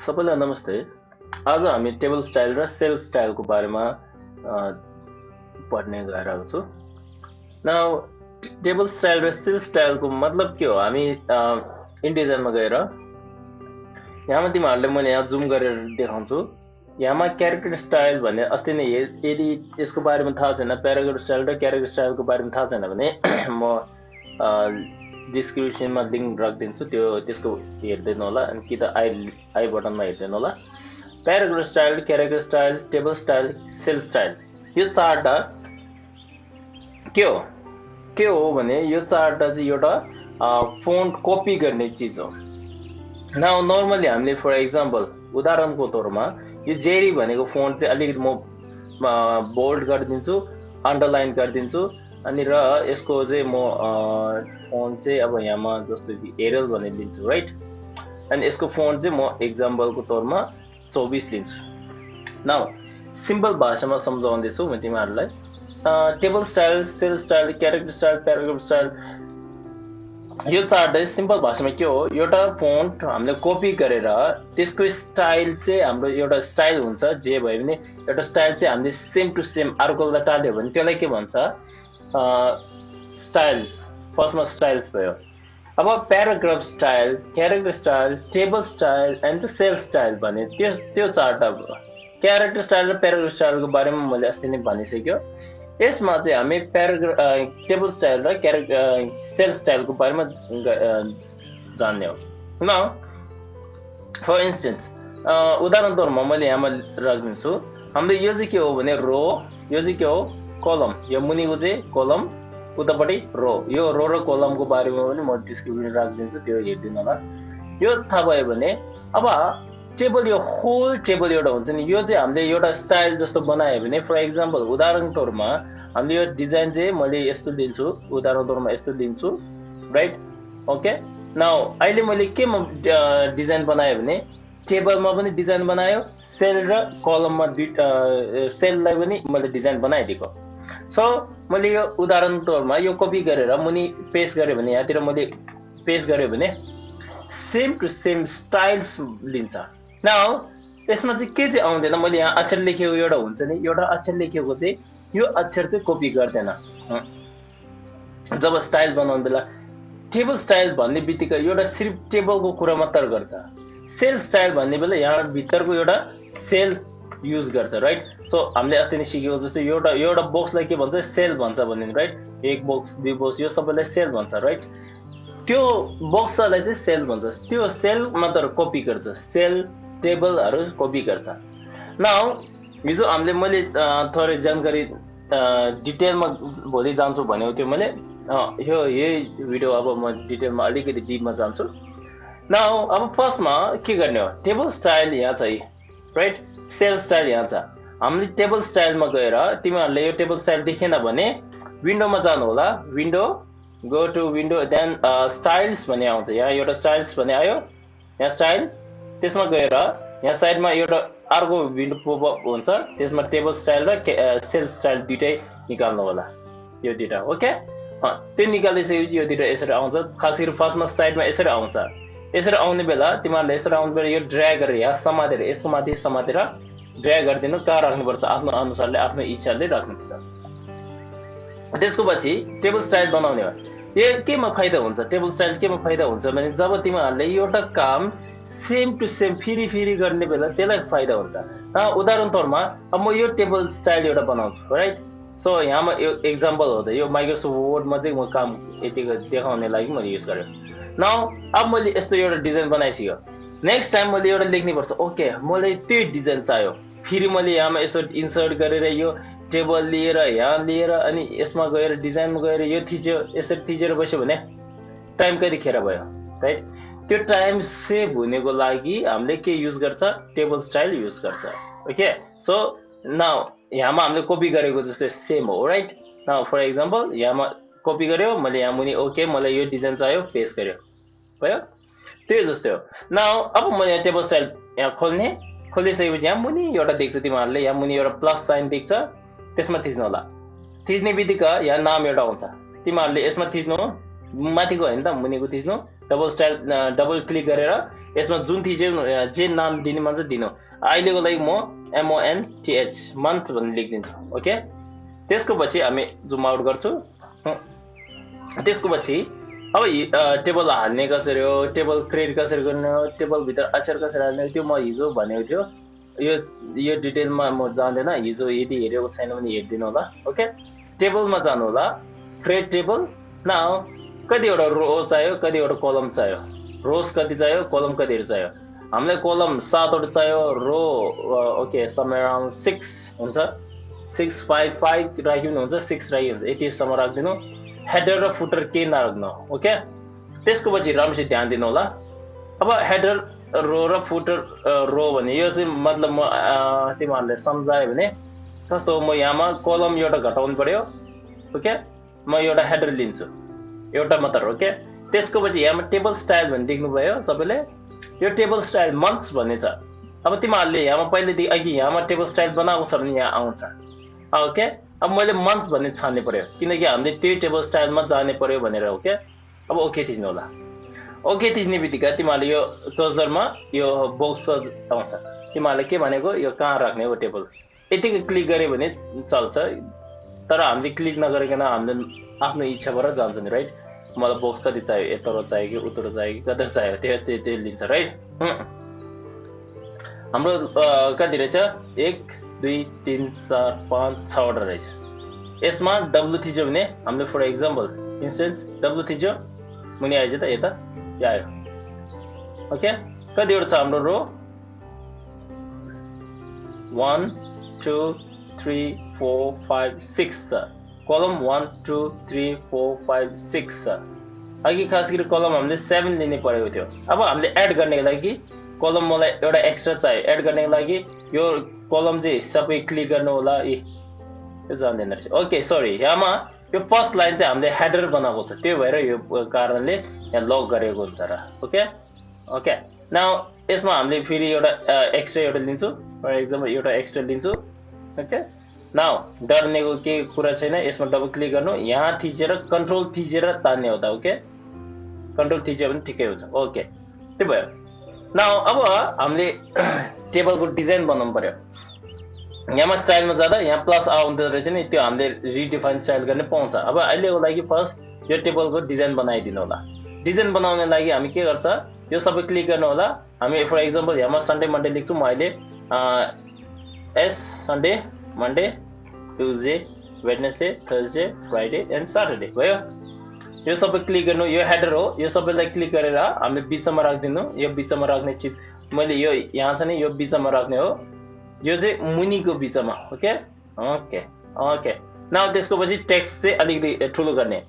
सबैलाई नमस्ते। आज हामी टेबल स्टाइल र सेल स्टाइलको बारेमा पढ्ने गइरहेको छु। नाउ टेबल स्टाइल र सेल स्टाइलको मतलब के हो? हामी इनडिजाइनमा गएर यहाँमा तिमीहरूले मैले यहाँ जुम गरेर देखाउँछु। यहाँमा क्यारेक्टर स्टाइल भन्ने अस्ति नै यदि यसको बारेमा थाहा छैन, प्याराग्राफ स्टाइल र क्यारेक्टर स्टाइलको बारेमा थाहा छैन भने म डिस्क्रिप्सनमा लिंक राखिदिन्छु, त्यसको हेर्दैन होला अनि कि त आई बटनमा हेर्दैन होला। Paragraph style, character style, table style, cell style, यो चारवटा के हो भने यो चारवटा चाहिँ एउटा फोन्ट कपी गर्ने चीज हो। नाउ नर्मली हामीले फर एक्जाम्पल उदाहरणको तौरमा यो जेरी भनेको फोन्ट चाहिँ अलिकति म बोल्ड गरिदिन्छु, अन्डरलाइन गरिदिन्छु अनि र यसको चाहिँ म फोन्ट चाहिँ अब यहाँमा जस्तो कि एरल भनेर लिन्छु, राइट? अनि यसको फोन्ट चाहिँ म एक्जाम्पलको तौरमा 24 लिन्छु। नाउ सिम्पल भाषामा सम्झाउँदैछु म तिमीहरूलाई। Table style, cell style, character style, paragraph style, यो चारवटा सिम्पल भाषामा के हो? एउटा फोन्ट हामीले कपी गरेर त्यसको स्टाइल चाहिँ हाम्रो एउटा स्टाइल हुन्छ, जे भयो भने एउटा स्टाइल चाहिँ हामीले सेम टु सेम अर्कोलाई टाल्यो भने त्यसलाई के भन्छ? स्टाइल्स। फर्स्टमा स्टाइल्स भयो। अब paragraph style, character style, table style and sale style भने त्यो चारवटा भयो। क्यारेक्टर स्टाइल र प्याराग्राफ स्टाइलको बारेमा मैले अस्ति नै भनिसक्यो। यसमा चाहिँ हामी टेबल स्टाइल र क्यारेक्टर सेल स्टाइलको बारेमा जान्ने हो। नाउ फर इन्स्टेन्स उदाहरण तौरमा मैले यहाँमा राखिदिन्छु। हाम्रो यो चाहिँ के हो भने रो, यो चाहिँ के हो? कलम। यो मुनिको चाहिँ कलम, उतापट्टि रो। यो रो र कलमको बारेमा पनि म डिस्क्रिप्सन राखिदिन्छु, त्यो हेर्दिनु होला। यो थाहा भयो भने अब टेबल, यो होल टेबल एउटा हुन्छ नि, यो चाहिँ हामीले एउटा स्टाइल जस्तो बनायो भने फर एक्जाम्पल उदाहरण तौरमा हामीले यो डिजाइन चाहिँ मैले यस्तो लिन्छु, उदाहरण तौरमा यस्तो लिन्छु, राइट? ओके। नाउ अहिले मैले केमा डिजाइन बनायो भने टेबलमा पनि डिजाइन बनायो, सेल र कलममा सेललाई पनि मैले डिजाइन बनाइदिएको। सो मैले यो उदाहरण तौरमा यो कपी गरेर मुनि पेस्ट गरेँ भने यहाँतिर मैले पेस्ट गरेँ भने सेम टु सेम स्टाइल्स लिन्छ। नाउ यसमा चाहिँ के चाहिँ आउँदैन? मैले यहाँ अक्षर लेखेको एउटा हुन्छ नि, एउटा अक्षर लेखेको चाहिँ यो अक्षर चाहिँ कपी गर्दैन जब स्टाइल बनाउने बेला। टेबल स्टाइल भन्ने बित्तिकै एउटा सिर्फ टेबलको कुरा मात्र गर्छ। सेल स्टाइल भन्ने बेला यहाँ भित्रको एउटा सेल युज गर्छ, राइट? सो हामीले अस्ति नै सिकेको जस्तो एउटा बक्सलाई के भन्छ? सेल भन्छ भन्ने, राइट? एक बक्स, दुई बक्स, यो सबैलाई सेल भन्छ, राइट? त्यो बक्सलाई चाहिँ सेल भन्छ। त्यो सेल मात्र कपी गर्छ, सेल टेबलहरू कपी गर्छ। नाउ हिजो मैले थोरै जानकारी डिटेलमा भोलि जान्छु भनेको थियो मैले। यही भिडियो अब म डिटेलमा अलिकति डिपमा जान्छु। नाउ अब फर्स्टमा के गर्ने हो? टेबल स्टाइल यहाँ चाहिँ, राइट? सेल स्टाइल यहाँ छ। हामीले टेबल स्टाइलमा गएर तिमीहरूले यो टेबल स्टाइल देखेन भने विन्डोमा जानु होला। Window, go to window, then styles भन्ने आउँछ। यहाँ एउटा स्टाइल्स भन्ने आयो, यहाँ स्टाइल। त्यसमा गएर यहाँ साइडमा एउटा अर्को विन्डो पपअप हुन्छ, त्यसमा टेबल स्टाइल र सेल स्टाइल दुइटै निकाल्नु होला, यो दुइटा। ओके, त्यो निकालिसकेपछि यो दुइटा यसरी आउँछ। खास गरी फर्स्टमा साइडमा यसरी आउँछ। यसरी आउने बेला तिमीहरूले यसरी आउने बेला यो ड्र्याग गरेर यहाँ समातेर, यसको माथि समातेर ड्र्याग गरिदिनु। कहाँ राख्नुपर्छ? आफ्नो अनुसारले, आफ्नो इच्छाले राख्नुपर्छ। त्यसको पछि टेबल स्टाइल बनाउने हो। यो केमा फाइदा हुन्छ? टेबल स्टाइल केमा फाइदा हुन्छ भने जब तिमीहरूले एउटा काम सेम टु सेम फेरि गर्ने बेला त्यसलाई फाइदा हुन्छ। उदाहरण तौरमा अब म यो टेबल स्टाइल एउटा बनाउँछु, राइट? सो यहाँमा यो एक्जाम्पल हो त, यो माइक्रोसफ्ट वर्डमा चाहिँ म काम यतिको देखाउने लागि मैले युज गरेँ। नाउ अब मैले यस्तो एउटा डिजाइन बनाइसक्यो। नेक्स्ट टाइम मैले एउटा लेख्नुपर्छ, ओके मलाई त्यही डिजाइन चाहियो। फेरि मैले यहाँमा यस्तो इन्सर्ट गरेर यो टेबल लिएर यहाँ लिएर अनि यसमा गएर डिजाइनमा गएर यो थिच्यो, यसरी थिचेर बस्यो भने टाइम कतिखेर भयो, राइट? त्यो टाइम सेभ हुनेको लागि हामीले के युज गर्छ? टेबल स्टाइल युज गर्छ। ओके, सो नाउ यहाँमा हामीले कपी गरेको जस्तो सेम हो, राइट? नाउ फर एक्जाम्पल यहाँमा कपी गर्यो मैले, यहाँ मुनि ओके मलाई यो डिजाइन चाहियो, पेस्ट गर्यो, भयो। त्यही जस्तै हो। नाउ अब म यहाँ टेबल स्टाइल यहाँ खोलिसकेपछि यहाँ मुनि एउटा देख्छ तिमीहरूले, यहाँ मुनि एउटा प्लस साइन देख्छ, त्यसमा थिच्नु होला। थिच्ने बित्तिकै यहाँ नाम एउटा आउँछ, तिमीहरूले यसमा थिच्नु माथिको हैन त मुनिको थिच्नु डबल क्लिक गरेर यसमा जुन थिच्यो जे नाम दिने मन छ दिनु अहिलेको लागि म MONTH मन्थ भन्ने लेखिदिन्छु ओके त्यसको पछि हामी जुम आउट गर्छु त्यसको पछि अब टेबल हाल्ने कसरी हो टेबल क्रिएट कसरी गर्ने हो टेबल भित्र अक्षर कसरी हाल्ने त्यो म हिजो भनेको थियो यो डिटेलमा म जान्दैन हिजो यदि हेरेको छैन भने हेर्दिनु होला ओके टेबलमा जानु होला क्रिएट टेबल नाउ कतिवटा रो चाहियो कतिवटा कलम चाहियो रोज कति चाहियो कलम कतिहरु चाहियो हामीलाई कलम 7 वटा चाहियो रो ओके सम अराउन्ड 6 हुन्छ 655 राख्यो भने हुन्छ 6 राख्यो हुन्छ यति सम्म राख्दिनु हेडर र फुटर के नराख्नु ओके त्यसको पछि राम्ररी ध्यान दिनु होला अब हेडर रो र फुटर रो भने यो चाहिँ मतलब म तिमीहरुले सम्झाए भने कस्तो म यहाँमा कलम एउटा घटाउनु पर्यो ओके म एउटा हेडर लिन्छु एउटा मात्र ओके त्यसको पछि यहाँमा टेबल स्टाइल भन्ने देख्नु भयो सबैले यो टेबल स्टाइल मन्थ्स भन्ने छ अब तिमीहरुले यहाँमा पहिलेदेखि अघि यहाँमा टेबल स्टाइल बनाएको छ भने यहाँ आउँछ ओके अब मैले मन्थ भन्ने छान्ने पर्यो किनकि हामीले त्यही टेबल स्टाइलमा जाने पर्यो भनेर ओके अब ओके थिच्नु होला ओके थिच्ने बित्तिकै तिमीहरुले यो कर्सरमा यो बक्स आउँछ तिमीहरुले के भनेको यो कहाँ राख्ने हो टेबल यतिकै क्लिक गरे भने चल्छ तर हामीले क्लिक नगरिकन हामीले आफ्नो इच्छाबाट जान्छ नि राइट मलाई बक्स कति चाहियो यत्रो चाहियो कि उत्रो चाहियो कि कति चाहियो त्यो लिन्छ राइट हाम्रो कति रहेछ 1 2 3 4 5 6 वटा रहेछ यसमा डब्लु थिच्यो भने हामीले फर एक्जाम्पल इन्स्टेन्स डब्लु थिच्यो मुनि आइज त यता आयो ओके कतिवटा छ हाम्रो रो 1 2 3 4 5 6 छ कलम 1 2 3 4 5 6 छ अघि खास गरी कलम हामीले 7 लिने परेको थियो अब हामीले एड गर्नको लागि कलम मलाई एउटा एक्स्ट्रा चाहियो एड गर्नको लागि यो कलम चाहिँ सबै क्लिक गर्नु होला यो जान्दैन रहेछ ओके सरी यहाँमा यो फर्स्ट लाइन चाहिँ हामीले हेडर बनाएको छ त्यो भएर यो कारणले यहाँ लक गरेको हुन्छ र ओके ओके नाउ यसमा हामीले फेरि एउटा एक्स्ट्रा एउटा लिन्छु फर एक्जाम्पल एउटा एक्स्ट्रा लिन्छु ओके नाउ डर्नेको के कुरा छैन यसमा डबल क्लिक गर्नु यहाँ थिचेर कन्ट्रोल थिचेर तान्ने हो त ओके कन्ट्रोल थिच्यो भने ठिकै हुन्छ ओके त्यो भयो नाउ अब हामीले टेबलको डिजाइन बनाउनु पर्यो यहाँमा स्टाइलमा जाँदा यहाँ प्लस आउँदो रहेछ नि त्यो हामीले रिडिफाइन स्टाइल गर्ने पाउँछ अब अहिलेको लागि फर्स्ट यो टेबलको डिजाइन बनाइदिनु होला डिजाइन बनाउनको लागि हामी के गर्छ यो सबै क्लिक गर्नु होला हामी फर एक्जाम्पल यहाँमा सन्डे मन्डे लेख्छौँ म अहिले S Sunday Monday Tuesday Wednesday Thursday Friday and Saturday भयो यो सबै क्लिक गर्नु यो हेडर हो यो सबैलाई क्लिक गरेर हामीले बिचमा राख्दिनु यो बिचमा राख्ने चीज मैले यो यहाँ छ नि यो बिचमा राख्ने हो यो चाहिँ मुनिको बिचमा ओके ओके ओके नाउ त्यसको पछि टेक्स्ट चाहिँ अलिकति ठुलो गर्ने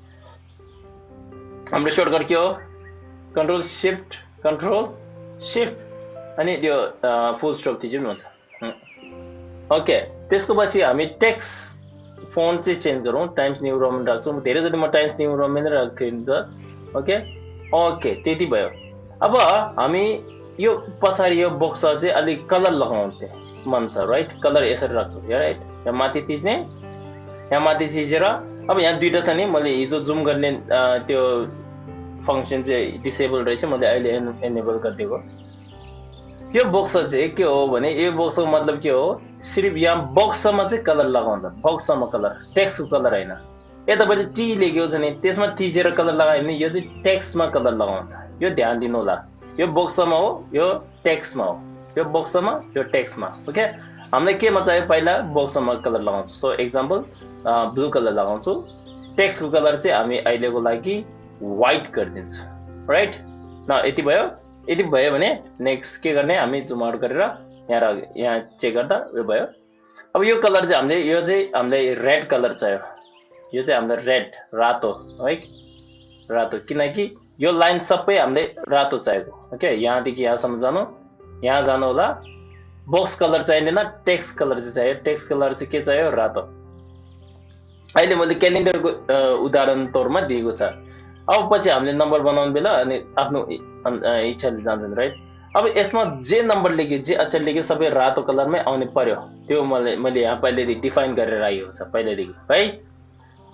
हाम्रो सर्टकट के हो कन्ट्रोल शिफ्ट अनि त्यो फुल स्टप थिच्नु हुन्छ ओके त्यसको पछि हामी टेक्स्ट फोन्ट चाहिँ चेन्ज गरौँ टाइम्स न्यू रोमन राख्छौँ धेरैचोटि म टाइम्स न्यू रोमन राख्थेँ नि त ओके ओके त्यति भयो अब हामी यो पछाडि यो बक्स चाहिँ अलिक कलर लगाउँथे मन छ राइट कलर यसरी राख्छु राइट यहाँ माथि थिच्ने यहाँ माथि थिचेर अब यहाँ दुईटा छ नि मैले हिजो जुम गर्ने त्यो फङ्सन चाहिँ डिसेबल रहेछ मैले अहिले एनेबल गरिदिएको यो बक्स चाहिँ के हो भने यो बक्सको मतलब के हो सिर्फ यहाँ बक्समा चाहिँ कलर लगाउँछ बक्समा कलर टेक्स्टको कलर हैन यता पहिले टी लेखेको छ नि त्यसमा थिचेर कलर लगायो भने यो चाहिँ टेक्स्टमा कलर लगाउँछ यो ध्यान दिनु होला यो बक्समा हो यो टेक्स्टमा हो यो बक्समा यो टेक्स्टमा ओके हामीलाई केमा चाहियो पहिला बक्समा कलर लगाउँछु सो एक्जाम्पल ब्लू कलर लगाउँछु टेक्स्टको कलर चाहिँ हामी अहिलेको लागि व्हाइट गरिदिन्छु राइट न यति भयो भने नेक्स्ट के गर्ने हामी जुम आउट गरेर यहाँ चेक गर्दा यो भयो अब यो कलर चाहिँ हामीले रेड कलर चाहियो यो चाहिँ हामीलाई रेड रातो है रातो किनकि यो लाइन सबै हामीले रातो चाहिएको ओके यहाँदेखि यहाँसम्म यहाँ जानु होला बक्स कलर चाहिँदैन टेक्स्ट कलर चाहिँ चाहियो टेक्स्ट कलर चाहिँ के चाहियो रातो अहिले मैले क्यालेन्डरको उदाहरण तौरमा दिएको छ अब पछि हामीले नम्बर बनाउनु बेला अनि आफ्नो इच्छाले जान्छन् राइट अब यसमा जे नम्बर लेख्यो जे अक्षर लेख्यो सबै रातो कलरमै आउने पर्यो त्यो मैले यहाँ पहिलेदेखि डिफाइन गरेर राखेको छ पहिलेदेखि है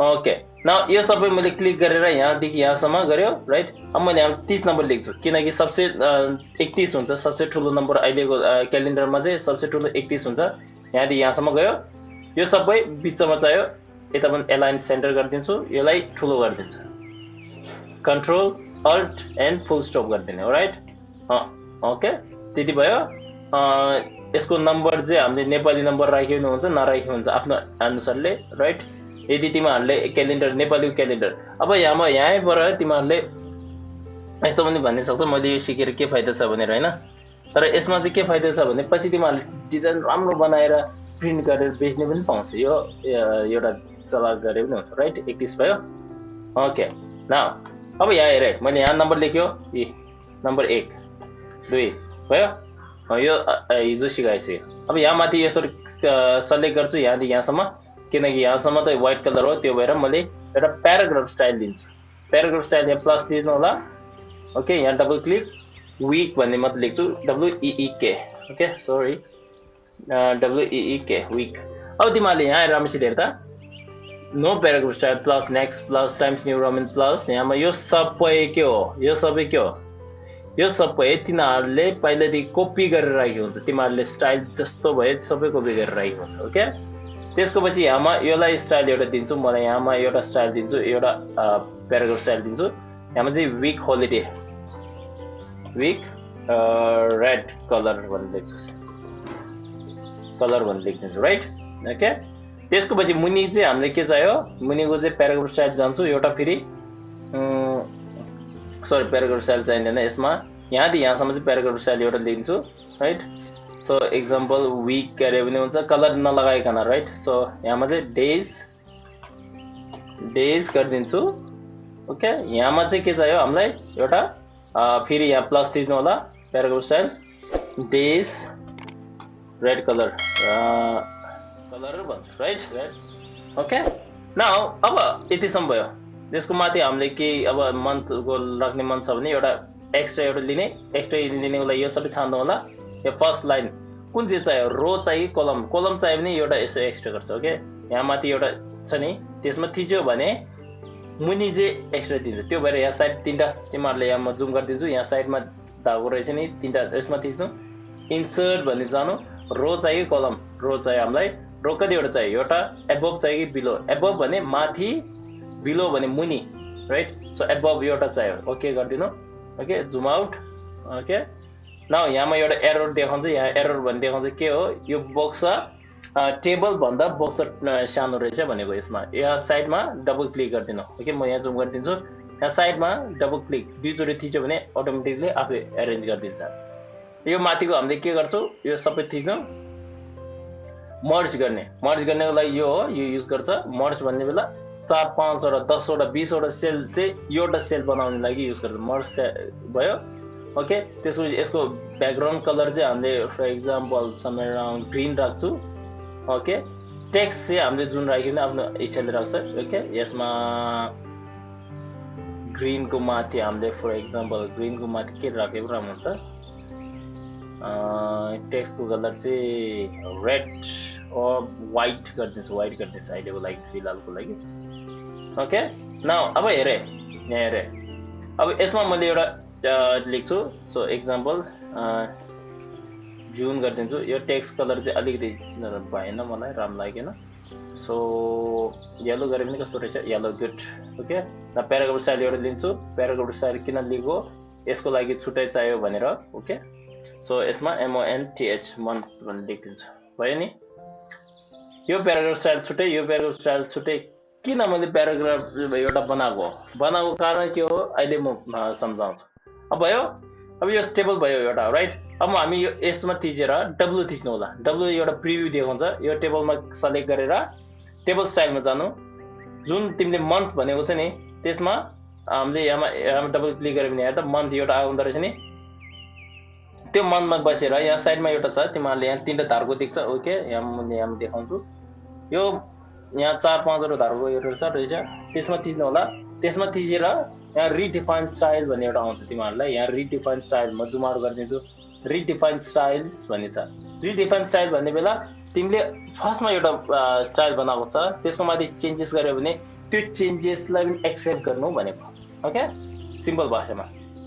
ओके नाउ यो सबै मैले क्लिक गरेर यहाँदेखि यहाँसम्म गर्यो राइट अब मैले यहाँ 30 नम्बर लेख्छु किनकि सबसे 31 हुन्छ सबसे ठुलो नम्बर अहिलेको क्यालेन्डरमा चाहिँ सबसे ठुलो 31 हुन्छ यहाँदेखि यहाँसम्म गयो यो सबै बिचमा चाहियो यता पनि एलाइन सेन्टर गरिदिन्छु यसलाई ठुलो गरिदिन्छु control alt and full stop गरिदिने राइट ओके त्यति भयो यसको नम्बर चाहिँ हामीले नेपाली नम्बर राख्यो हुन्छ नराख्यो हुन्छ आफ्नो अनुसारले राइट यदि तिमीहरूले क्यालेन्डर नेपालीको क्यालेन्डर अब यहाँबाट तिमीहरूले यस्तो पनि भन्न सक्छौ मैले यो सिकेर के फाइदा छ भनेर हैन तर यसमा चाहिँ के फाइदा छ भने पछि तिमीहरूले डिजाइन राम्रो बनाएर प्रिन्ट गरेर बेच्ने पनि पाउँछ यो एउटा चला गरे पनि हुन्छ राइट 31 भयो ओके नाउ अब यहाँ हेरे मैले यहाँ नम्बर लेख्यो ए नम्बर 1 2 भयो यो हिजो सिकाएको छु अब यहाँ माथि यसरी सेलेक्ट गर्छु यहाँदेखि यहाँसम्म किनकि यहाँसम्म त व्हाइट कलर हो त्यो भएर मैले एउटा प्याराग्राफ स्टाइल दिन्छु प्याराग्राफ स्टाइल यहाँ प्लस दिनु होला ओके यहाँ डबल क्लिक वीक भन्ने मात्र लेख्छु WEEK okay sorry WEEK week अब तिमीहरूले यहाँ राम्रोसित हेर्दा no paragraph style plus next plus Times New Roman plus यहाँमा यो सबै के हो यो सबै के हो यो सबै तिनीहरूले पहिलेदेखि कपी गरेर राखेको हुन्छ तिमीहरूले स्टाइल जस्तो भयो सबै कपी गरेर राखेको हुन्छ ओके त्यसको पछि यहाँमा यसलाई स्टाइल एउटा दिन्छु मलाई यहाँमा एउटा स्टाइल दिन्छु एउटा प्याराग्राफ स्टाइल दिन्छु यहाँमा चाहिँ week holiday week red colour भन्ने लेख्छु कलर भन्ने लेखिदिन्छु राइट ओके त्यसको पछि मुनि चाहिँ हामीले के चाहियो मुनिको चाहिँ प्याराग्राफ स्टाइल जान्छु एउटा फेरि सरी प्याराग्राफ स्टाइल चाहिँदैन यसमा यहाँदेखि यहाँसम्म चाहिँ प्याराग्राफ स्टाइल एउटा लिन्छु राइट सो एक्जाम्पल वीक गरे पनि हुन्छ कलर नलगाइकन राइट सो यहाँमा चाहिँ डेज गरिदिन्छु ओके यहाँमा चाहिँ के चाहियो हामीलाई एउटा फेरि यहाँ प्लस दिनु होला paragraph style days red colour colour भन्छु राइट राइट ओके नाउ अब यतिसम्म भयो त्यसको माथि हामीले के अब मन्थको राख्ने मन्थ छ भने एउटा एक्स्ट्रा एउटा लिने एक्स्ट्रा लिनेको लागि यो सबै छान्नु होला यो फर्स्ट लाइन कुन चाहिँ चाहियो रो चाहियो कलम कलम चाहियो भने एउटा यस्तो एक्स्ट्रा गर्छ ओके यहाँ माथि एउटा छ नि त्यसमा थिच्यो भने मुनि चाहिँ एक्स्ट्रा दिन्छ त्यो भएर यहाँ साइड तीनटा तिमीहरूले यहाँ म जुम गरिदिन्छु यहाँ साइडमा धागो रहेछ नि तीनटा यसमा थिच्नु इन्सर्ट भन्ने जानु रो चाहियो कलम रो चाहियो हामीलाई रो कतिवटा चाहियो एउटा एबोभ चाहियो कि बिलो एबोभ भने माथि बिलो भने मुनि राइट सो एबोभ एउटा चाहियो ओके गरिदिनु okay zoom out okay now यहाँमा एउटा एरर देखाउँछ यहाँ एरर भन्ने देखाउँछ के हो यो बक्स टेबल भन्दा बक्स सानो रहेछ भनेको यसमा यहाँ साइडमा डबल क्लिक गरिदिनु ओके म यहाँ जुम गरिदिन्छु यहाँ साइडमा डबल क्लिक दुईचोटि थिच्यो भने अटोमेटिकली आफै एरेन्ज गरिदिन्छ यो माथिको हामीले के गर्छौँ यो सबै थिच्नु मर्ज गर्नेको लागि यो हो यो युज गर्छ मर्ज भन्ने बेला 4 5 वटा 10 वटा 20 वटा सेल चाहिँ एउटा सेल बनाउन लागि युज गर्छ मर्ज भयो ओके त्यसपछि यसको ब्याकग्राउन्ड कलर चाहिँ हामीले for example somewhere around green राख्छु ओके टेक्स्ट चाहिँ हामीले जुन राख्यो भने आफ्नो इच्छाले राख्छ ओके यसमा ग्रीनको माथि हामीले फर एक्जाम्पल ग्रीनको माथि के राखेको राम्रो हुन्छ टेक्स्टको कलर चाहिँ रेड व्हाइट गरिदिन्छु अहिलेको लागि फिलहालको लागि ओके नाउ अब हेरे यहाँ हेरे अब यसमा मैले एउटा लेख्छु सो एक्जाम्पल जुन गरिदिन्छु यो टेक्स्ट कलर चाहिँ अलिकति भएन मलाई राम्रो लागेन सो येलो गरे पनि कस्तो रहेछ येलो गुड ओके र प्याराग्राफ स्टाइल एउटा लिन्छु प्याराग्राफ स्टाइल किन लिएको यसको लागि छुट्टै चाहियो भनेर ओके सो यसमा MONTH मन्थ भनेर लेखिदिन्छु भयो नि यो प्याराग्राफ स्टाइल छुट्टै यो प्याराग्राफ स्टाइल छुट्टै किन मैले प्याराग्राफ एउटा बनाएको कारण के हो अहिले म सम्झाउँछु अब भयो अब यो टेबल भयो एउटा राइट अब हामी यो यसमा थिचेर W थिच्नु होला W एउटा प्रिभ्यू देखाउँछ यो टेबलमा सेलेक्ट गरेर टेबल स्टाइलमा जानु जुन तिमीले मन्थ भनेको छ नि त्यसमा हामीले यहाँ डबल क्लिक गर्यो भने हेर्दा मन्थ एउटा आउँदो रहेछ नि त्यो मन्थमा बसेर यहाँ साइडमा एउटा छ तिमीहरूले यहाँ तीनटा धारको देख्छ ओके यहाँ देखाउँछु यो यहाँ 4 5 वटा धारको एउटा रहेछ त्यसमा थिच्नु होला त्यसमा थिचेर यहाँ रिडिफाइन स्टाइल भन्ने एउटा आउँछ तिमीहरूलाई यहाँ रिडिफाइन स्टाइल म जुम आउट गरिदिन्छु रिडिफाइन स्टाइल्स भन्ने छ रिडिफाइन स्टाइल भन्ने बेला तिमीले फर्स्टमा एउटा स्टाइल बनाएको छ त्यसको माथि चेन्जेस गर्यो भने त्यो चेन्जेसलाई पनि एक्सेप्ट गर्नु भनेको ओके सिम्पल भाषामा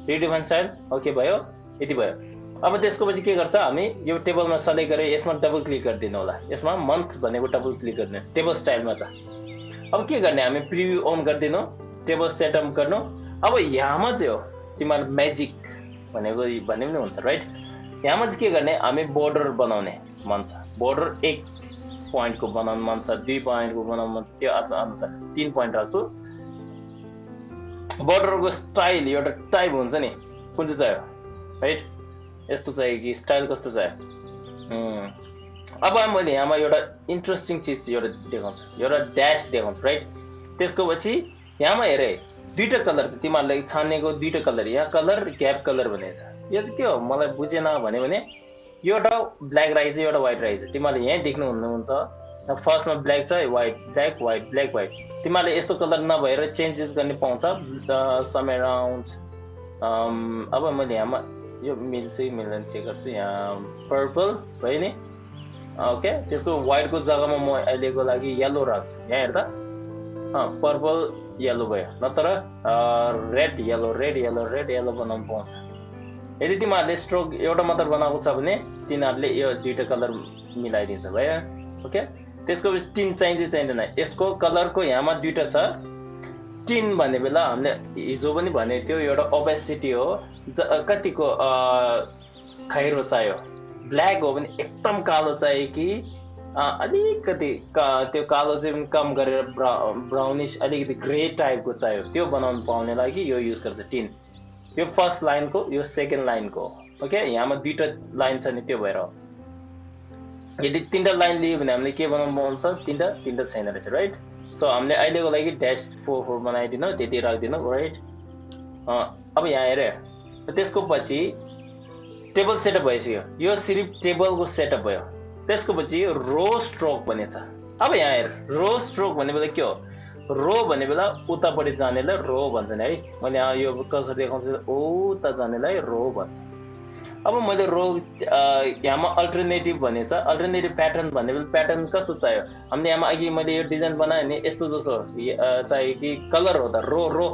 रिडिफाइन स्टाइल ओके भयो यति भयो अब त्यसको पछि के गर्छ हामी यो टेबलमा सेलेक्ट गरे यसमा डबल क्लिक गरिदिनु होला यसमा मन्थ भनेको डबल क्लिक गरिदिनु टेबल स्टाइलमा त अब के गर्ने हामी प्रिभ्यू अन गरिदिनु टेबल सेटअप गर्नु अब यहाँमा चाहिँ हो तिम्रो म्याजिक भनेको भन्ने पनि हुन्छ राइट यहाँमा चाहिँ के गर्ने हामी बोर्डर बनाउने मन छ बोर्डर 1 पोइन्टको बनाउनु मन छ 2 पोइन्टको बनाउनु मन छ त्यो आफ्नो अनुसार 3 पोइन्ट राख्छु बोर्डरको स्टाइल एउटा टाइप हुन्छ नि कुन चाहिँ चाहियो राइट यस्तो चाहियो कि स्टाइल कस्तो चाहियो अब मैले यहाँमा एउटा इन्ट्रेस्टिङ चिज एउटा देखाउँछु एउटा ड्यास देखाउँछु राइट त्यसको पछि यहाँमा हेरे दुईटा कलर छ तिमीहरुले छानेको दुईटा कलर यहाँ कलर ग्याप कलर भनेको छ यो चाहिँ के हो मलाई बुझेन भने एउटा ब्ल्याक राइज एउटा व्हाइट राइज तिमीहरुले यही देख्नु हुनुहुन्छ फर्स्टमा ब्ल्याक छ white black white black white तिमीहरुले यस्तो कलर नभएर चेन्जेस गर्ने पाउँछ सम अराउन्ड अब मैले यहाँमा यो मिल्छ मिल्दैन चेक गर्छु यहाँ पर्पल भयो नि ओके त्यसको व्हाइटको जग्गामा म अहिलेको लागि येलो राख्छु यहाँ हेर्दा पर्पल येलो भयो नत्र रेड येलो बनाउनु पाउँछ यदि तिमीहरुले स्ट्रोक एउटा मात्र बनाएको छ भने तिनीहरुले यो दुईटा कलर मिलाइदिन्छ भयो ओके त्यसको पछि टिन चाहिँदैन यसको कलरको यहाँमा दुईटा छ टिन भन्ने बेला हामीले हिजो पनि भनेको थियो एउटा ओपेसिटी हो कतिको खैरो चाहियो ब्ल्याक हो भने एकदम कालो चाहियो कि अलिकति त्यो कालो चाहिँ पनि कम गरेर ब्राउनिश अलिकति ग्रे टाइपको चाहियो त्यो बनाउनु पाउने लागि यो युज गर्छ टिन यो फर्स्ट लाइनको यो सेकेन्ड लाइनको ओके यहाँमा दुईटा लाइन छ नि त्यो भएर यदि तीनटा लाइन लियो भने हामीले के बनाउनु पाउँछ तीनटा छैन रहेछ राइट सो हामीले अहिलेको लागि ड्यास 4 बनाइदिनु त्यति राख्दिनु राइट अब यहाँ हेरे त्यसको पछि टेबल सेटअप भइसक्यो यो सिर्फ टेबलको सेटअप भयो त्यसको पछि रो स्ट्रोक भन्ने छ अब यहाँ हेर रो स्ट्रोक भन्ने बेला के हो रो भन्ने बेला उतापट्टि जानेलाई रो भन्छन् है मैले यो कसरी देखाउँछु उता जानेलाई रो भन्छ अब मैले रो यहाँमा अल्टरनेटिभ भन्ने छ अल्टरनेटिभ प्याटर्न भन्ने बेला प्याटर्न कस्तो चाहियो हामीले यहाँमा अघि मैले यो डिजाइन बनाएँ नि यस्तो जस्तो चाहियो कि कलर हो त रो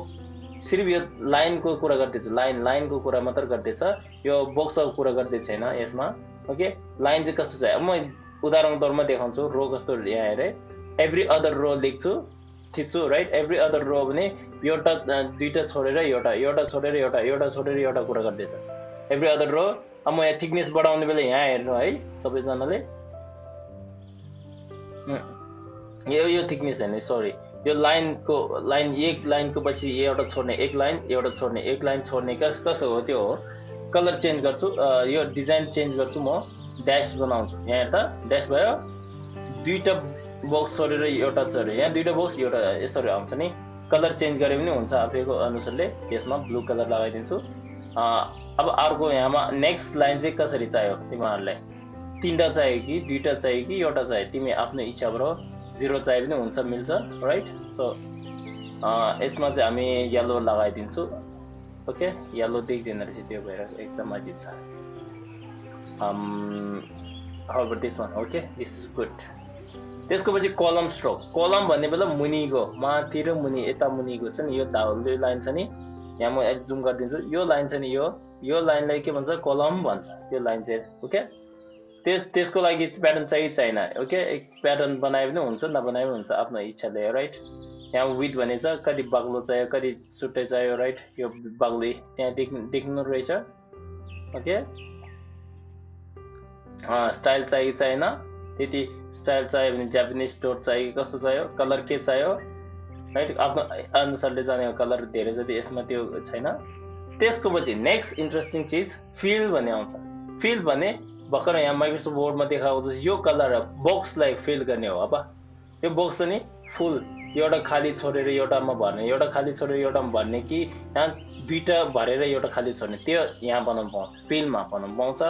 सिर्फ यो लाइनको कुरा गर्दैछ लाइनको कुरा मात्र गर्दैछ यो बक्सको कुरा गर्दै छैन यसमा ओके लाइन चाहिँ कस्तो चाहियो अब म उदाहरण तौरमा देखाउँछु रो कस्तो यहाँ हेरे एभ्री अदर रो लेख्छु थिच्छु राइट एभ्री अदर रो भने एउटा दुईटा छोडेर एउटा छोडेर एउटा कुरा गर्दैछ एभ्री अदर रो अब म यहाँ थिकनेस बढाउने बेला यहाँ हेर्नु है सबैजनाले यो थिकनेस हैन सरी यो लाइन एक लाइनको पछि एउटा छोड्ने एक लाइन छोड्ने कसो हो त्यो हो कलर चेन्ज गर्छु यो डिजाइन चेन्ज गर्छु म ड्यास बनाउँछु यहाँ हेर्दा ड्यास भयो दुईटा बक्स छोडेर एउटा छोडेर यहाँ दुईटा बक्स एउटा यसरी आउँछ नि कलर चेन्ज गरे पनि हुन्छ आफैको अनुसारले यसमा ब्लू कलर लगाइदिन्छु अब अर्को यहाँमा नेक्स्ट लाइन चाहिँ कसरी चाहियो तिमीहरुलाई तीनटा चाहियो कि दुईटा चाहियो कि एउटा चाहियो तिमी आफ्नो इच्छाबाट जिरो चाहिए पनि हुन्छ मिल्छ राइट सो यसमा चाहिँ हामी येलो लगाइदिन्छु ओके येलो देख्दैन रहेछ त्यो भएर एकदम अजिब छ how about this one okay this is good त्यसको पछि कलम स्ट्रोक कलम भन्ने बेला मुनिको माथि र मुनि यता मुनिको छ नि यो धाउले लाइन छ नि यहाँ म एक जुम गरिदिन्छु यो लाइन छ नि यो लाइनलाई के भन्छ कलम भन्छ यो लाइन चाहिँ ओके त्यसको लागि प्याटर्न चाहिएन ओके एक प्याटर्न बनाए पनि हुन्छ नबनाए पनि हुन्छ आफ्नो इच्छाले राइट यहाँ विथ भने छ कति बाक्लो चाहियो कति छुट्टै चाहियो राइट यो बाक्लो त्यहाँ देख्नु रहेछ ओके स्टाइल चाहिएन त्यति स्टाइल चाहियो भने जापानिज स्टोर चाहियो कस्तो चाहियो कलर के चाहियो राइट आफ्नो अनुसारले जाने कलर धेरै जति यसमा त्यो छैन त्यसको पछि नेक्स्ट इन्ट्रेस्टिङ चीज फिल भन्ने आउँछ फिल भने भर्खर यहाँ माइक्रोसफ्ट वर्डमा देखाएको जस्तो यो कलर बक्सलाई फिल गर्ने हो अब यो बक्स नि फुल एउटा खाली छोडेर एउटामा भर्ने एउटा खाली छोडेर एउटामा भर्ने कि यहाँ दुईटा भरेर एउटा खाली छोड्ने त्यो यहाँ बनाउनु पाउँछ फिलमा बनाउनु पाउँछ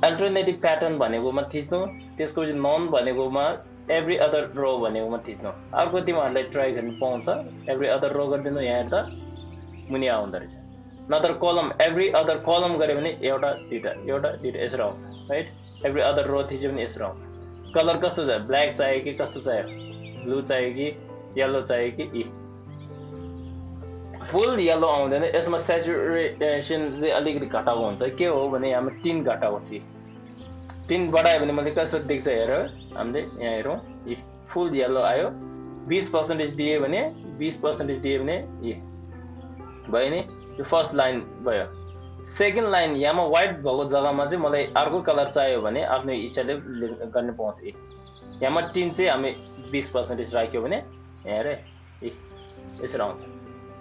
अल्टरनेटिभ प्याटर्न भनेकोमा थिच्नु त्यसको पछि नन भनेकोमा एभ्री अदर रो भनेकोमा थिच्नु अर्को तिमीहरुलाई ट्राई गर्न पाउँछ एभ्री अदर रो गरिदिनु यहाँ हेर्दा मुनि आउँदो रहेछ नत्र कलम एभ्री अदर कलम गरे भने एउटा दुईटा यसरी आउँछ राइट एभ्री अदर रो थिच्यो भने यसरी आउँछ कलर कस्तो चाहियो ब्ल्याक चाहियो कि कस्तो चाहियो ब्लू चाहियो कि येलो चाहियो कि यी फुल येलो आउँदैन यसमा स्याचुरेसन चाहिँ अलिकति घटाएको हुन्छ के हो भने यहाँ टिन घटाएको छ टिन बढायो भने मैले कसरी देख्छ हेर हामीले यहाँ हेरौँ यी फुल येलो आयो 20% दिए भने 20% दिए भने यी भयो नि यो फर्स्ट लाइन भयो सेकेन्ड लाइन यहाँ व्हाइट भएको जग्गामा चाहिँ मलाई अर्को कलर चाहियो भने आफ्नो इच्छाले गर्न पाउँछ यहाँ टिन चाहिँ हामी 20% राख्यो भने यहाँ हेरे यसरी आउँछ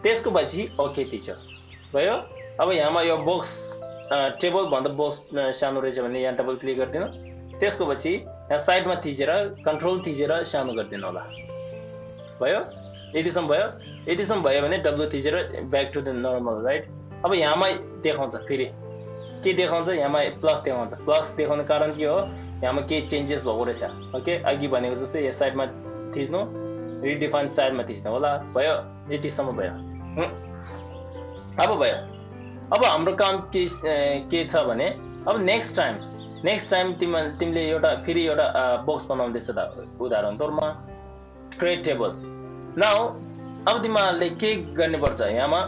त्यसको पछि ओके टिचर भयो अब यहाँ यो बक्स टेबल भन्दा बक्स सानो रहेछ भने यहाँ डबल क्लिक गर्दिनु त्यसको पछि यहाँ साइडमा थिचेर कन्ट्रोल थिचेर सानो गरिदिनु होला भयो यतिसम्म भयो भने डब्लु थिचेर back to the normal right अब यहाँमा देखाउँछ फेरि के देखाउँछ यहाँमा प्लस देखाउँछ प्लस देखाउने कारण के हो यहाँमा केही चेन्जेस भएको रहेछ ओके अघि भनेको जस्तै यो साइडमा थिच्नु रिडिफाइन साइडमा थिच्नु होला भयो यतिसम्म भयो अब भयो अब हाम्रो काम के छ भने अब नेक्स्ट टाइम तिमीले एउटा फेरि एउटा बक्स बनाउँदैछ त उदाहरण तौरमा क्रिएट टेबल नाउ अब तिमीहरूले के गर्नुपर्छ यहाँमा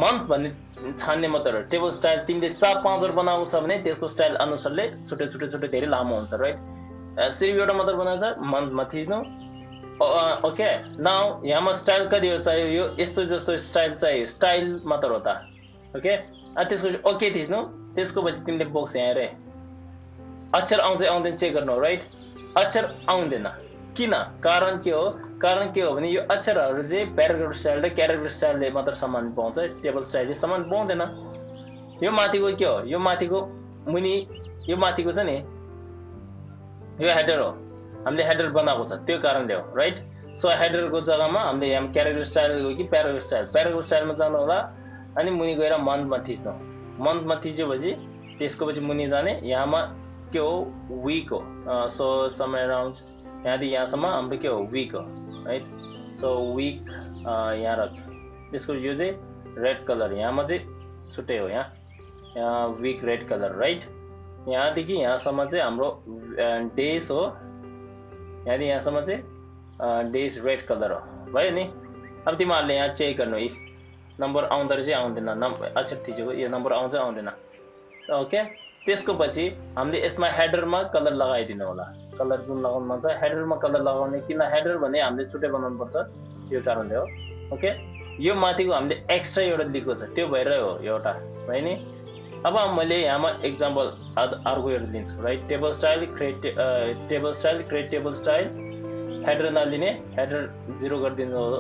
मन्थ भन्ने छान्ने मात्र टेबल स्टाइल तिमीले 4-5 वटा बनाएको छ भने त्यसको स्टाइल अनुसारले छुट्टै धेरै लामो हुन्छ राइट सिर्फ एउटा मात्र बनाएको छ मन्थमा थिच्नु ओके नाउ यहाँमा स्टाइल कतिवटा चाहियो यो यस्तो जस्तो स्टाइल चाहियो स्टाइल मात्र हो त ओके त्यसपछि ओके थिच्नु त्यसको पछि तिमीले बक्स यहाँ हेरे अक्षर आउँछ आउँदैन चेक गर्नु राइट अक्षर आउँदैन किन कारण के हो भने यो अक्षरहरू चाहिँ प्याराग्राफ स्टाइल र क्यारेक्टर स्टाइलले मात्र समान पाउँछ टेबल स्टाइलले समान पाउँदैन यो माथिको के हो यो माथिको मुनि यो माथिको छ नि यो हेडर हो हामीले हेडर बनाएको छ त्यो कारणले हो राइट सो हेडरको जग्गामा हामीले यहाँ क्यारेक्टर स्टाइल हो कि प्याराग्राफ स्टाइलमा जानु होला अनि मुनि गएर मन्थमा थिचेपछि त्यसको पछि मुनि जाने यहाँमा के हो विक हो सो समय अराउन्ड यहाँदेखि यहाँसम्म हाम्रो के हो विक हो राइट सो विक यहाँ राख्छ त्यसको यो चाहिँ रेड कलर यहाँमा चाहिँ छुट्टै हो यहाँ विक रेड कलर राइट यहाँदेखि यहाँसम्म चाहिँ हाम्रो डेज हो यहाँदेखि यहाँसम्म चाहिँ डेज रेड कलर हो भयो नि अब तिमीहरूले यहाँ चेक गर्नु इफ नम्बर आउँदो रहेछ आउँदैन अक्षर थिचेको यो नम्बर आउँछ आउँदैन ओके त्यसको पछि हामीले यसमा हेडरमा कलर लगाइदिनु होला कलर जुन लगाउनु मन छ हेडरमा कलर लगाउने किन हेडर भने हामीले छुट्टै बनाउनु पर्छ यो कारणले हो ओके यो माथिको हामीले एक्स्ट्रा एउटा दिएको छ त्यो भएर हो एउटा भयो नि अब मैले यहाँमा एक्जाम्पल अर्को एउटा दिन्छु right table style create table style header नलिने हेडर 0 गरिदिनु होला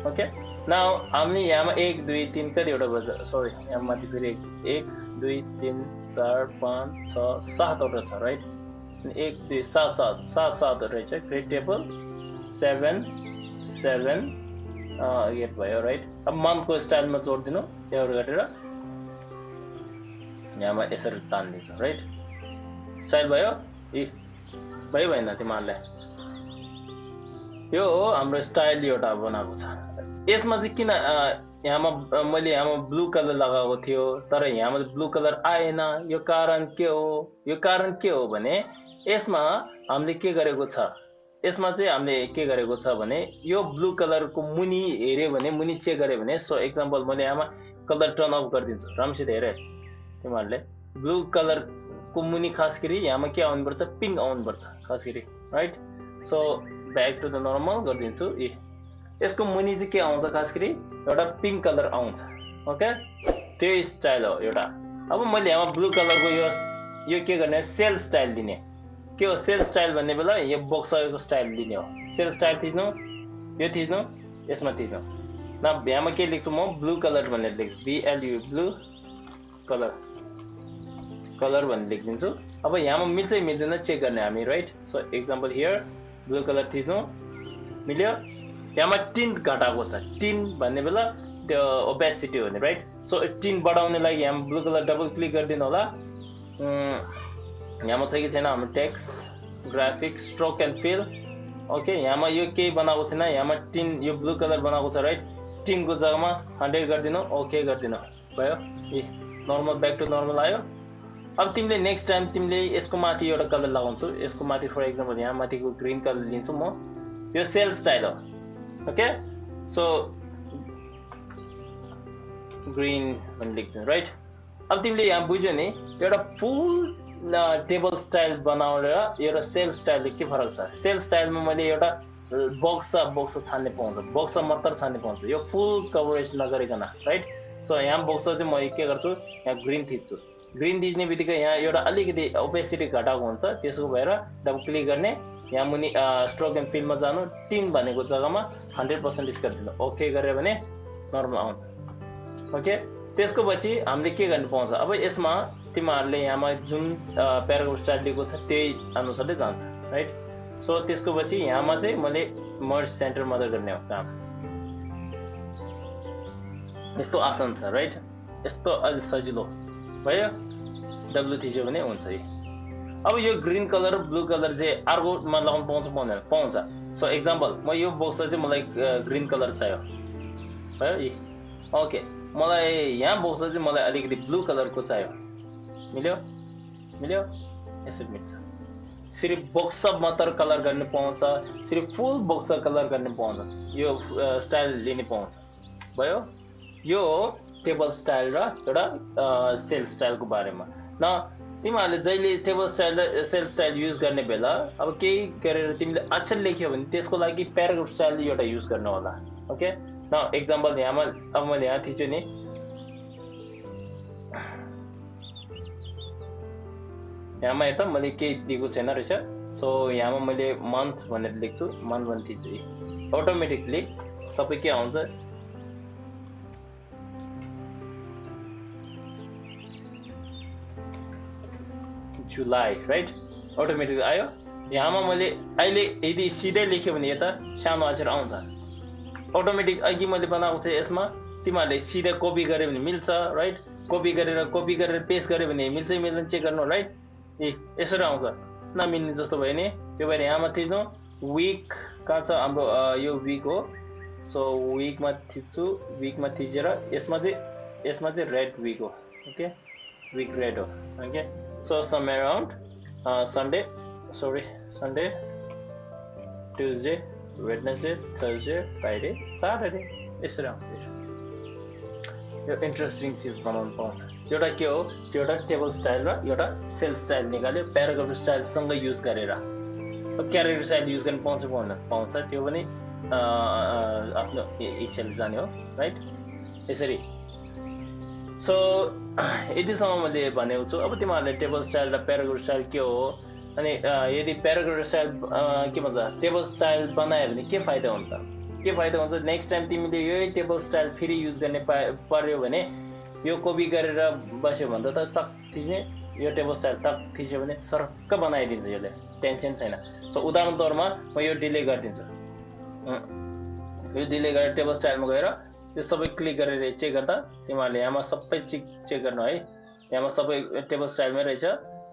ओके नाउ हामीले यहाँमा 1 2 3 कतिवटा बज्छ सरी यहाँ माथि फेरि 1 2 3 4 5 6 7 वटा छ राइट 1 2 7 रहेछ क्रिएट टेबल 7 8 भयो राइट अब मन्थको स्टाइलमा जोडिदिनु एउटा गरेर यहाँमा यसरी तान्दिन्छ राइट स्टाइल भयो भयो भएन तिमीहरूलाई यो हो हाम्रो स्टाइल एउटा बनाएको छ यसमा चाहिँ किन यहाँमा मैले यहाँमा ब्लू कलर लगाएको थियो तर यहाँमा ब्लू कलर आएन यो कारण के हो भने यसमा हामीले के गरेको छ यसमा चाहिँ हामीले के गरेको छ भने यो ब्लू कलरको मुनि हेर्यो भने मुनि चेक गर्यो भने सो एक्जाम्पल मैले यहाँमा कलर टर्न अफ गरिदिन्छु राम्रोसित हेरे तिमीहरूले ब्लू कलरको मुनि खास गरी यहाँमा के आउनुपर्छ पिङ्क आउनुपर्छ खास गरी right so back to the normal गरिदिन्छु यसको मुनि चाहिँ के आउँछ खास गरी एउटा पिङ्क कलर आउँछ ओके त्यो स्टाइल हो एउटा अब मैले यहाँ ब्लू कलरको यो के गर्ने सेल स्टाइल दिने के हो सेल स्टाइल भन्ने बेला यो बक्सको स्टाइल दिने हो सेल स्टाइल थिच्नु यो थिच्नु यसमा थिच्नु न यहाँमा के लेख्छु म ब्लू कलर भनेर लेख्छु BLU ब्लू कलर भनेर लेखिदिन्छु अब यहाँमा मिल्छ मिल्दैन चेक गर्ने हामी right so example here blue colour थिच्नु मिल्यो यहाँमा टिन घटाएको छ टिन भन्ने बेला त्यो ओपेसिटी हो नि राइट सो टिन बढाउने लागि यहाँ ब्लू कलर डबल क्लिक गरिदिनु होला यहाँमा छ कि छैन हाम्रो text graphic stroke and fill okay यहाँमा यो केही बनाएको छैन यहाँमा टिन यो ब्लू कलर बनाएको छ राइट टिनको जग्गामा 100 गरिदिनु ओके गरिदिनु भयो नर्मल ब्याक टु नर्मल आयो अब तिमीले नेक्स्ट टाइम तिमीले यसको माथि एउटा कलर लगाउँछु यसको माथि फर एक्जाम्पल यहाँ माथिको ग्रीन कलर लिन्छु म यो सेल स्टाइल हो ओके सो ग्रीन भन्ने लेख्दिनु राइट अब तिमीले यहाँ बुझ्यौ नि एउटा फुल टेबल स्टाइल बनाएर एउटा सेल स्टाइलले के फरक छ सेल स्टाइलमा मैले एउटा बक्स छान्ने पाउँछ बक्स मात्र छान्ने पाउँछ यो फुल कभरेज नगरिकन राइट सो यहाँ बक्स चाहिँ म के गर्छु यहाँ ग्रीन थिच्छु ग्रीन थिच्ने बित्तिकै यहाँ एउटा अलिकति ओपेसिटी घटाएको हुन्छ त्यसो भएर डबल क्लिक गर्ने यहाँ मुनि स्ट्रोक एन्ड फिलमा जानु 3 भनेको जग्गामा 100% गरिदिनु ओके गरे भने नर्मल आउँछ ओके त्यसको पछि हामीले के गर्न पाउँछ अब यसमा तिमीहरूले यहाँमा जुन प्याराग्राफ स्टाइल दिएको छ त्यही अनुसारले जान्छ राइट सो त्यसको पछि यहाँमा चाहिँ मैले मर्ज सेन्टर मात्र गर्ने हो काम यस्तो आसान छ राइट यस्तो अझ सजिलो भयो डब्लु थिच्यो भने हुन्छ अब यो ग्रीन कलर ब्लू कलर चाहिँ अर्कोमा लगाउन पाउँछ पाउँदैन पाउँछ सो एक्जाम्पल म यो बक्स चाहिँ मलाई ग्रीन कलर चाहियो भयो ओके मलाई यहाँ बक्स चाहिँ मलाई अलिकति ब्लू कलरको चाहियो मिल्यो यसरी मिल्छ सिर्फ बक्स मात्र कलर गर्ने पाउँछ सिर्फ फुल बक्स कलर गर्ने पाउँछ यो स्टाइल लिने पाउँछ भयो यो टेबल स्टाइल र एउटा सेल स्टाइलको बारेमा न तिमीहरूले जहिले टेबल स्टाइल र सेल स्टाइल युज गर्ने बेला अब केही गरेर तिमीले अक्षर लेख्यो भने त्यसको लागि प्याराग्राफ स्टाइल एउटा युज गर्नु होला ओके न एक्जाम्पल यहाँमा अब मैले यहाँ थिच्छु नि यहाँमा हेर्दा मैले केही दिएको छैन रहेछ सो यहाँमा मैले मन्थ भनेर लेख्छु मन्थ भने थिच्छु अटोमेटिकली सबै के आउँछ जुलाई राइट अटोमेटिक आयो यहाँमा मैले अहिले यदि सिधै लेख्यो भने यता सानो अक्षर आउँछ अटोमेटिक अघि मैले बनाएको थिएँ यसमा तिमीहरूले सिधै कपी गर्यो भने मिल्छ राइट कपी गरेर पेस्ट गर्यो भने मिल्छ मिल्दैन चेक गर्नु राइट यसरी आउँछ नमिल्ने जस्तो भयो नि त्यो भएर यहाँमा थिच्नु विक कहाँ छ हाम्रो यो विक हो सो विकमा थिच्छु विकमा थिचेर यसमा चाहिँ रेड विक हो ओके विक रेड हो okay so somewhere around Sunday, Tuesday, Wednesday, Thursday, Friday, Saturday यसरी आउँछ यो इन्ट्रेस्टिङ चिज बनाउनु पाउँछ एउटा के हो त्यो एउटा टेबल स्टाइल र एउटा सेल स्टाइल निकाल्यो प्याराग्राफ स्टाइलसँग युज गरेर अब क्यारेक्टर स्टाइल युज गर्न पाउँछ त्यो पनि आफ्नो इच्छाले जाने हो राइट यसरी सो यतिसम्म मैले भनेको छु अब तिमीहरूले टेबल स्टाइल र प्याराग्राफ स्टाइल के हो अनि यदि प्याराग्राफ स्टाइल के भन्छ टेबल स्टाइल बनायो भने के फाइदा हुन्छ नेक्स्ट टाइम तिमीले यही टेबल स्टाइल फेरि युज गर्ने पर्यो भने यो कपी गरेर बस्यो भन्दा त सक थिच्ने यो टेबल स्टाइल तक थिच्यो भने सर्क बनाइदिन्छ यसले टेन्सन छैन सो उदाहरण तौरमा म यो डिले गरिदिन्छु यो डिले गरेर टेबल स्टाइलमा गएर यो सबै क्लिक गरेर चेक गर्दा तिमीहरूले यहाँमा सबै चेक गर्नु है यहाँमा सबै टेबल स्टाइलमै रहेछ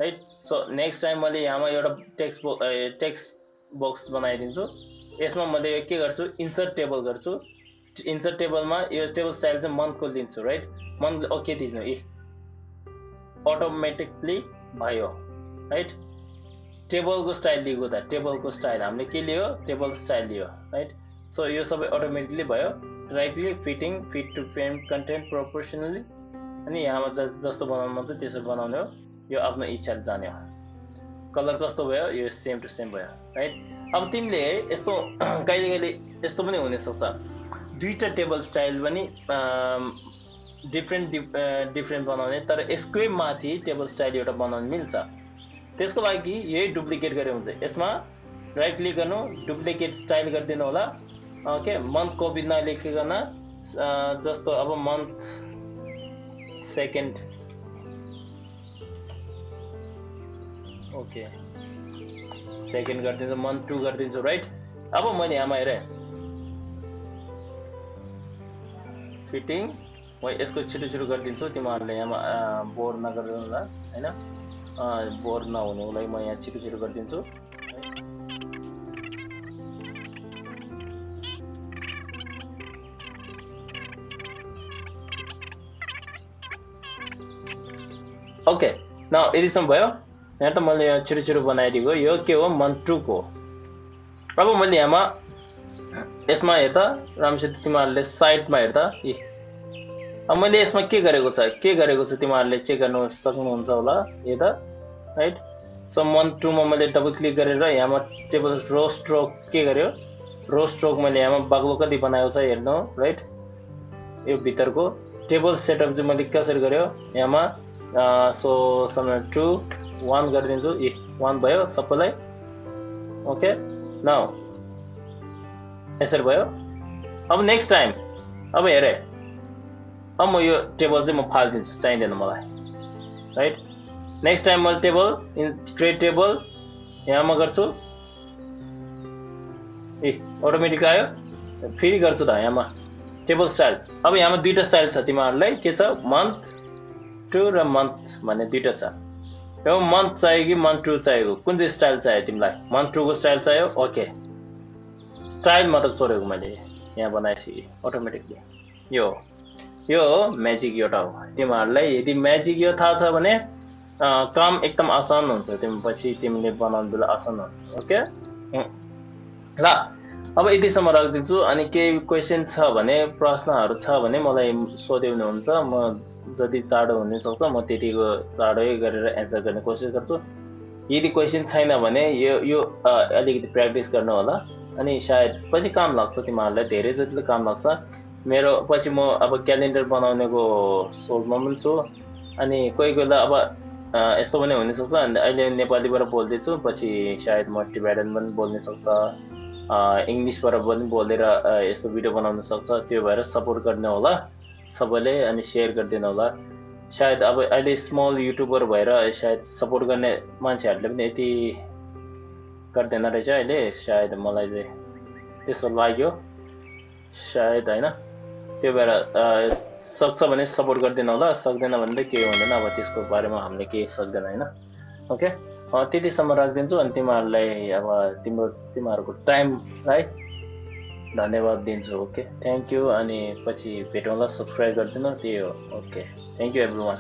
राइट सो नेक्स्ट टाइम मैले यहाँमा एउटा टेक्स्ट बक्स बनाइदिन्छु यसमा मैले के गर्छु इन्सर्ट टेबल गर्छु इन्सर्ट टेबलमा यो टेबल स्टाइल चाहिँ मन्थको लिन्छु राइट मन्थ ओके दिनु अटोमेटिकली भयो राइट टेबलको स्टाइल लिएको त टेबलको स्टाइल हामीले के लियो टेबल स्टाइल लियो राइट सो यो सबै अटोमेटिकली भयो rightly fit to frame content proportionally अनि यहाँमा जस्तो बनाउनु मन छ त्यसरी बनाउने हो यो आफ्नो इच्छाले जाने हो कलर कस्तो भयो यो सेम टु सेम भयो राइट अब तिमीले यस्तो कहिले यस्तो पनि हुनसक्छ दुईटा टेबल स्टाइल पनि डिफ्रेन्ट बनाउने तर यसकै माथि टेबल स्टाइल एउटा बनाउन मिल्छ त्यसको लागि यही डुप्लिकेट गरे हुन्छ यसमा राइट क्लिक गर्नु डुप्लिकेट स्टाइल गरिदिनु होला ओके मन्थ कपी नलेखिकन जस्तो अब मन्थ सेकेन्ड ओके सेकेन्ड गरिदिन्छु मन्थ 2 गरिदिन्छु राइट अब मैले यहाँमा हेरेँ फिटिङ म यसको छिटो गरिदिन्छु तिमीहरूले यहाँमा बोर नगर्नु होला हैन बोर नहुनुको लागि म यहाँ छिटो गरिदिन्छु ओके न यतिसम्म भयो यहाँ त मैले छिटो बनाइदिएको यो के हो मन्थ 2 को अब मैले यहाँमा यसमा हेर्दा राम्रोसित तिमीहरूले साइडमा हेर्दा अब मैले यसमा के गरेको छ तिमीहरूले चेक गर्न सक्नुहुन्छ होला हेर्दा राइट। सो मन्थ 2 मा मैले डबल क्लिक गरेर यहाँमा टेबल रो स्ट्रोक के गर्यो रो स्ट्रोक मैले यहाँमा बाक्लो कति बनाएको छ हेर्नु राइट। यो भित्रको टेबल सेटअप चाहिँ मैले कसरी गर्यो यहाँमा सो समय 2 1 गरिदिन्छु 1 भयो सबैलाई ओके। नाउ यसरी भयो। अब नेक्स्ट टाइम अब हेरे अब म यो टेबल चाहिँ म फालिदिन्छु चाहिँदैन मलाई राइट। नेक्स्ट टाइम मैले टेबल क्रिएट टेबल यहाँमा गर्छु अटोमेटिक आयो फेरि गर्छु त यहाँमा टेबल स्टाइल। अब यहाँमा दुईटा स्टाइल छ तिमीहरूलाई के छ मन्थ 2 र मन्थ भन्ने दुईटा छ। यो मन्थ चाहियो कि मन्थ 2 चाहिएको कुन चाहिँ स्टाइल चाहियो तिमीलाई मन्थ 2 को स्टाइल चाहियो ओके। स्टाइल मात्र छोडेको मैले यहाँ बनाएपछि अटोमेटिकली यो म्याजिक एउटा हो। तिमीहरूलाई यदि म्याजिक यो थाहा छ भने काम एकदम आसान हुन्छ पछि तिमीले बनाउनु बेला आसान हुन्छ ओके। ल अब यतिसम्म राखिदिन्छु अनि केही क्वेसन छ भने प्रश्नहरू छ भने मलाई सोध्नु हुन्छ म जति चाँडो हुन सक्छ म त्यतिको चाँडै गरेर एन्सर गर्ने कोसिस गर्छु। यदि क्वेसन छैन भने यो अलिकति प्र्याक्टिस गर्नु होला अनि सायद पछि काम लाग्छ तिमीहरूलाई धेरै जतिले काम लाग्छ। मेरो पछि म अब क्यालेन्डर बनाउनेको सोचमा पनि छु अनि कोही बेला अब यस्तो पनि हुनसक्छ अहिले नेपालीबाट बोल्दैछु पछि सायद म टिबेटन पनि बोल्न सक्छ इङ्ग्लिसबाट पनि बोलेर यस्तो भिडियो बनाउन सक्छ। त्यो भएर सपोर्ट गर्ने होला सबैले अनि सेयर गरिदिनु होला। सायद अब अहिले स्मल युट्युबर भएर सायद सपोर्ट गर्ने मान्छेहरूले पनि यति गर्दैन रहेछ अहिले सायद मलाई चाहिँ त्यस्तो लाग्यो सायद होइन। त्यो भएर सक्छ भने सपोर्ट गरिदिनु होला सक्दैन भने त केही हुँदैन अब त्यसको बारेमा हामीले केही सक्दैन होइन ओके। त्यतिसम्म राखिदिन्छु अनि तिमीहरूलाई अब तिमीहरूको टाइमलाई धन्यवाद दिन्छु ओके थ्याङ्क यू अनि पछि भेटौँला सब्सक्राइब गरिदिनु त्यही हो ओके थ्याङ्क यू एभ्रिवान।